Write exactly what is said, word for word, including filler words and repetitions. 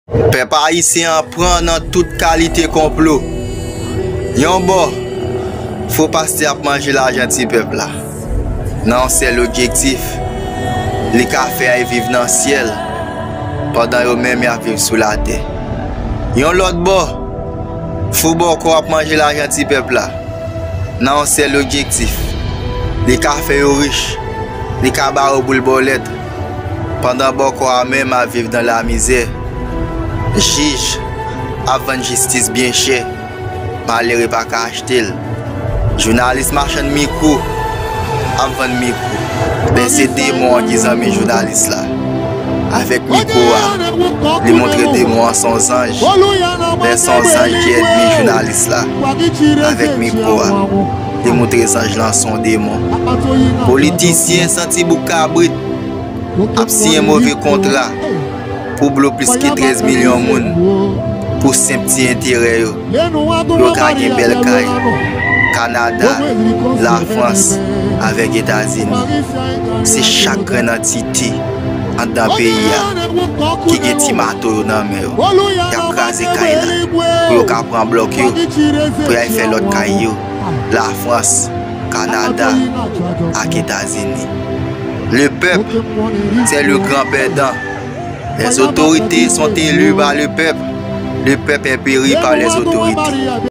Pèp ayisyen an pran nan tout kalite konplo. Yon bò, fo pastè ap manje lajan ti pèp la. Nan yon sèl objektif, li ka fè ay viv nan syèl, pandan yo menm y ap viv sou latè. Yon lòt bò, fo bòkò ap manje lajan ti pèp la. Nan yon sèl objektif, li ka fè yo rich, li ka ba yo boul bòlèt, pandan bòkò a menm ap viv nan lamizè. Jij ap vann jistis byen chè, malere pa ka achte l. Jounalis machann mikwo ap vann mikwo. Men se demon an ki zanmi jounalis la. Avèk mikwo a, li montre demon an se yon zanj. Men se yon zanj ki ènmi jounalis la. Avèk mikwo a, li montre zanj lan se yon demon. Politisyen santi bouk kabrit ap siyen move kontra pou blo plis ke trèz milyon moun pou senp ti enterè yo. Yo ka gen bèl kay Kanada, Lafrans avèk Etazini. Se chak grenn antite anndan peyi a ki gen ti mato yo nan men yo. Y ap kraze kay la pou yo ka pran blòk yo, pou y al fè lòt kay yo Lafrans, Kanada ak Etazini. Le peuple, c'est le grand perdant. Les autorités sont élues par le peuple. Le peuple est péri par les autorités.